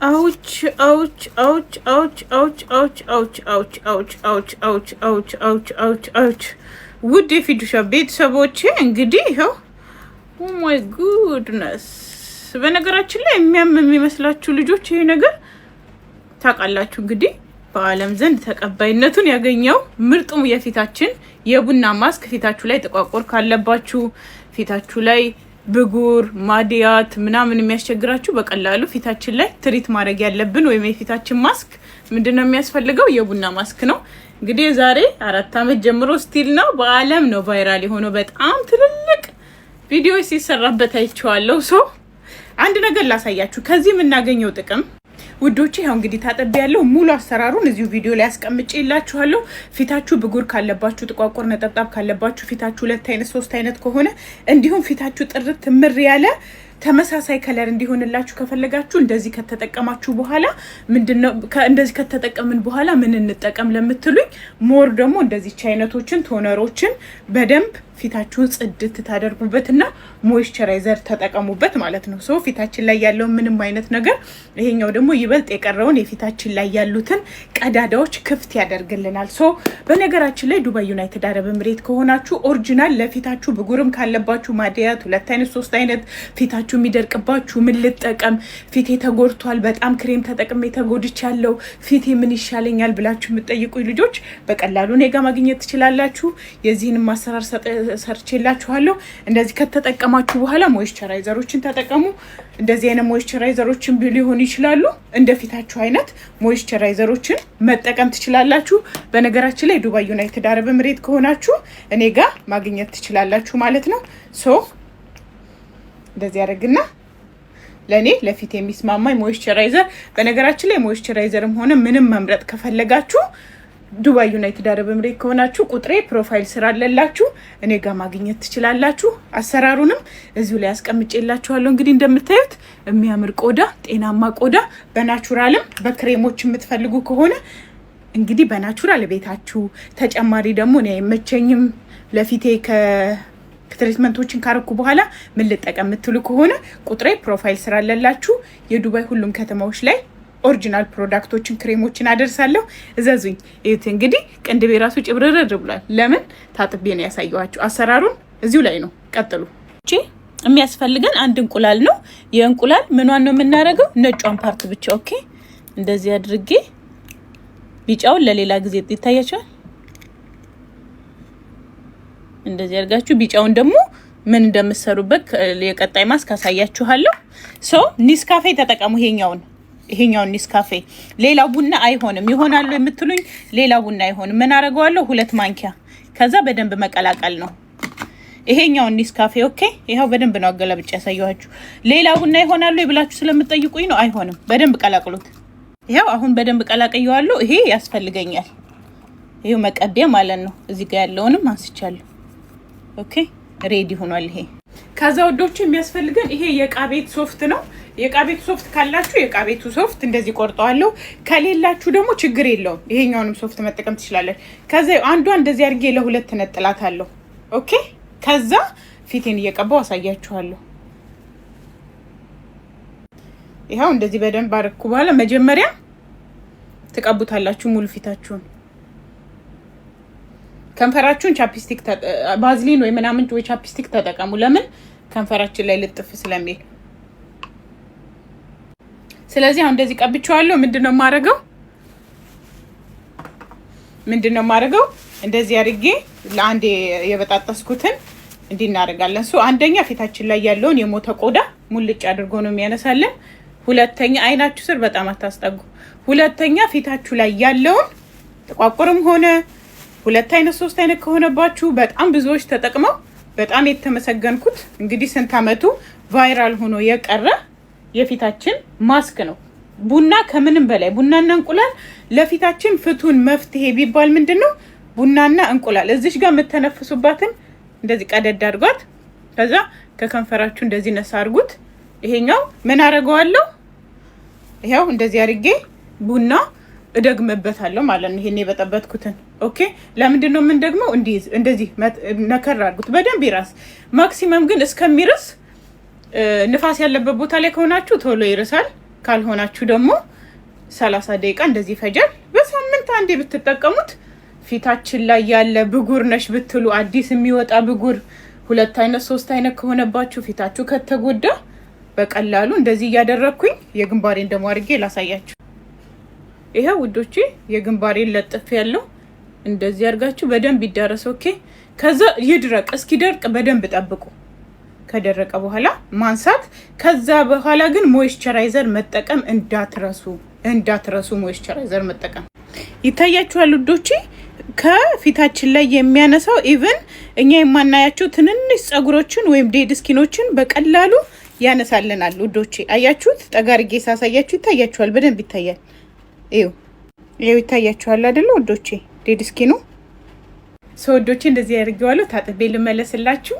Ouch, ouch, ouch, ouch, ouch, ouch, ouch, ouch, ouch, ouch, ouch, ouch, ouch, ouch, ouch። ውድ የፊዱሻ ቤተሰቦቼ፣ እንግዲህ ይኸው፣ oh my goodness። በነገራችን ላይ የሚያም የሚመስላችሁ ልጆች፣ ይሄ ነገር ታውቃላችሁ እንግዲህ በዓለም ዘንድ ተቀባይነቱን ያገኘው ምርጡ የፊታችን የቡና ማስክ፣ ፊታችሁ ላይ ጥቋቁር ካለባችሁ፣ ፊታችሁ ላይ ብጉር፣ ማዲያት ምናምን የሚያስቸግራችሁ፣ በቀላሉ ፊታችን ላይ treat ማድረግ ያለብን ወይም የፊታችን ማስክ ምንድን ነው የሚያስፈልገው? የቡና ማስክ ነው። እንግዲህ የዛሬ 4 ዓመት ጀምሮ still ነው፣ በዓለም ነው viral የሆነው። በጣም ትልልቅ ቪዲዮ ሲሰራበት አይቼዋለሁ። So አንድ ነገር ላሳያችሁ ከዚህ የምናገኘው ጥቅም ውዶቼ። ያው እንግዲህ ታጠቢ ያለው ሙሉ አሰራሩን እዚሁ ቪዲዮ ላይ አስቀምጬላችኋለሁ። ፊታችሁ ብጉር ካለባችሁ፣ ጥቋቁር ነጠብጣብ ካለባችሁ፣ ፊታችሁ ሁለት አይነት ሶስት አይነት ከሆነ፣ እንዲሁም ፊታችሁ ጥርት ምር ያለ ተመሳሳይ color እንዲሆንላችሁ ከፈለጋችሁ፣ እንደዚህ ከተጠቀማችሁ በኋላ ምንድነው፣ እንደዚህ ከተጠቀምን በኋላ ምን እንጠቀም ለምትሉኝ፣ more ደግሞ እንደዚህ አይነቶችን toner ኦችን በደንብ ፊታችሁን ጽድት ታደርጉበትና moisturizer ተጠቀሙበት ማለት ነው። So ፊታችን ላይ ያለውን ምንም አይነት ነገር፣ ይሄኛው ደግሞ ይበልጥ የቀረውን የፊታችን ላይ ያሉትን ቀዳዳዎች ክፍት ያደርግልናል። So በነገራችን ላይ ዱባይ፣ ዩናይትድ አረብ ኤምሬት ከሆናችሁ original ለፊታችሁ ብጉርም ካለባችሁ፣ ማዲያት፣ ሁለት አይነት ሶስት አይነት ፊታችሁ የሚደርቅባችሁ፣ ምን ልጠቀም፣ ፊቴ ተጎድቷል፣ በጣም ክሬም ተጠቅሜ ተጎድቻለሁ፣ ፊቴ ምን ይሻለኛል ብላችሁ የምትጠይቁኝ ልጆች በቀላሉ እኔ ጋ ማግኘት ትችላላችሁ። የዚህንም አሰራር ሰርቼላችኋለሁ። እንደዚህ ከተጠቀማችሁ በኋላ moisturizer ኦችን ተጠቀሙ። እንደዚህ አይነት moisturizer ኦችን ሊሆኑ ይችላሉ። እንደ ፊታችሁ አይነት moisturizer ኦችን መጠቀም ትችላላችሁ። በነገራችን ላይ ዱባይ፣ ዩናይትድ አረብ ኤምሬት ከሆናችሁ እኔ ጋር ማግኘት ትችላላችሁ ማለት ነው። So እንደዚህ ያደርግና ለእኔ ለፊት የሚስማማኝ moisturizer፣ በነገራችን ላይ moisturizer ም ሆነ ምንም መምረጥ ከፈለጋችሁ ዱባይ፣ ዩናይትድ አረብ ኤምሬት ከሆናችሁ ቁጥሬ profile ስር አለላችሁ፣ እኔ ጋር ማግኘት ትችላላችሁ። አሰራሩንም እዚሁ ላይ አስቀምጬላችኋለሁ። እንግዲህ እንደምታዩት የሚያምር ቆዳ፣ ጤናማ ቆዳ በ natural ም በክሬሞች የምትፈልጉ ከሆነ እንግዲህ በ natural ቤታችሁ፣ ተጨማሪ ደግሞ እኔ አይመቸኝም ለፊቴ treatment ኦችን ካረኩ በኋላ ምን ልጠቀም የምትሉ ከሆነ ቁጥሬ profile ስር አለላችሁ። የዱባይ ሁሉም ከተማዎች ላይ original product ኦችን፣ ክሬሞችን አደርሳለሁ። እዘዙኝ። ይኸው እንግዲህ ቅንድቤ ራሱ ጭብርርር ብሏል። ለምን? ታጥቤ ነው ያሳየኋችሁ። አሰራሩን እዚሁ ላይ ነው። ቀጥሉ። የሚያስፈልገን አንድ እንቁላል ነው። የእንቁላል ምኗን ነው የምናደርገው? ነጯን part ብቻ። Okay፣ እንደዚህ አድርጌ ቢጫውን ለሌላ ጊዜ፣ ይታያችኋል። እንደዚህ አድርጋችሁ ቢጫውን ደግሞ ምን እንደምትሰሩበት የቀጣይ ማስክ አሳያችኋለሁ። So ኒስካፌ ተጠቀሙ። ይሄኛውን ኒስካፌ፣ ሌላው ቡና አይሆንም። ይሆናሉ የምትሉኝ፣ ሌላ ቡና አይሆንም። ምን አደርገዋለሁ? 2 ማንኪያ፣ ከዛ በደንብ መቀላቀል ነው። ይሄኛውን ኒስካፌ፣ okay። ይኸው በደንብ ነው አገላብጬ ያሳየኋችሁ። ሌላ ቡና ይሆናሉ ብላችሁ ስለምትጠይቁኝ ነው። አይሆንም። በደንብ ቀላቅሉት። ይኸው አሁን በደንብ ቀላቅየዋለሁ። ይሄ ያስፈልገኛል። ይሄው መቀቢያ ማለት ነው። እዚህ ጋር ያለውንም አንስቻለሁ። Okay, ready ሆኗል ይሄ። ከዛ ውዶች የሚያስፈልገን ይሄ የእቃ ቤት ሶፍት ነው። የእቃ ቤት ሶፍት ካላችሁ የእቃ ቤቱ ሶፍት እንደዚህ ቆርጠዋለሁ። ከሌላችሁ ደግሞ ችግር የለውም፣ ይሄኛውንም ሶፍት መጠቀም ትችላለን። ከዛ አንዷ እንደዚህ አድርጌ ለሁለት ነጥላታለሁ። Okay፣ ከዛ ፊቴን እየቀባው አሳያችኋለሁ። ይኸው እንደዚህ በደንብ አደረኩ በኋላ መጀመሪያ ትቀቡታላችሁ ሙሉ ፊታችሁን። ከንፈራችሁን chapstick፣ ባዝሊን ወይ ምናምን ወይ chapstick ተጠቀሙ። ለምን? ከንፈራችን ላይ ልጥፍ ስለሚል። ስለዚህ አሁን እንደዚህ ቀብቼዋለሁ። ምንድን ነው የማደርገው? ምንድን ነው የማደርገው? እንደዚህ አድርጌ ለአንድ የበጣጠስኩትን እንዲህ እናደርጋለን። So አንደኛ ፊታችን ላይ ያለውን የሞተ ቆዳ ሙልጭ አድርጎ ነው የሚያነሳልን። ሁለተኛ፣ አይናችሁ ስር በጣም አታስጠጉ። ሁለተኛ ፊታችሁ ላይ ያለውን ጥቋቁርም ሆነ ሁለት አይነት ሶስት አይነት ከሆነባችሁ፣ በጣም ብዙዎች ተጠቅመው በጣም የተመሰገንኩት፣ እንግዲህ ስንት አመቱ viral ሆኖ የቀረ የፊታችን ማስክ ነው። ቡና ከምንም በላይ ቡናና እንቁላል ለፊታችን ፍቱን መፍትሄ ቢባል ምንድን ነው? ቡናና እንቁላል። እዚሽ ጋር የምተነፍሱባትን እንደዚህ ቀደድ አድርጓት። ከዛ ከከንፈራችሁ እንደዚህ ነሳ አድርጉት። ይሄኛው ምን አደርገዋለሁ? ይኸው እንደዚህ አድርጌ ቡና እደግምበታለሁ ማለት ነው። ይሄን የበጠበጥኩትን፣ okay። ለምንድን ነው የምንደግመው? እንዲይዝ። እንደዚህ ነከር አድርጉት በደንብ ይራስ። Maximum ግን እስከሚርስ ንፋስ ያለበት ቦታ ላይ ከሆናችሁ ቶሎ ይርሳል። ካልሆናችሁ ደግሞ 30 ደቂቃ እንደዚህ ይፈጃል። በሳምንት አንዴ ብትጠቀሙት ፊታችን ላይ ያለ ብጉር ነሽ ብትሉ፣ አዲስ የሚወጣ ብጉር ሁለት አይነት ሶስት አይነት ከሆነባችሁ፣ ፊታችሁ ከተጎዳ በቀላሉ እንደዚህ እያደረግኩኝ የግንባሬን ደግሞ አድርጌ ላሳያችሁ። ይሄ ውዶቼ የግንባሬን ለጥፍ ያለው እንደዚህ አድርጋችሁ በደንብ ይዳረስ። Okay፣ ከዛ ይድረቅ። እስኪደርቅ በደንብ ጠብቁ። ከደረቀ በኋላ ማንሳት። ከዛ በኋላ ግን moisturizer መጠቀም እንዳትረሱ፣ እንዳትረሱ moisturizer መጠቀም። ይታያችኋል ውዶቼ፣ ከፊታችን ላይ የሚያነሳው even እኛ የማናያቸው ትንንሽ ጸጉሮችን ወይም dead skin ኦችን በቀላሉ ያነሳልናል ውዶቼ። አያችሁት? ጠጋ አርጌ ሳሳያችሁ ይታያችኋል፣ በደንብ ይታያል። ይኸው ይኸው ይታያችኋል አይደለ ውዶቼ? Dead skin ኑ። So ውዶቼ እንደዚህ ያደርገዋለሁ። ታጥቤ ልመለስላችሁ።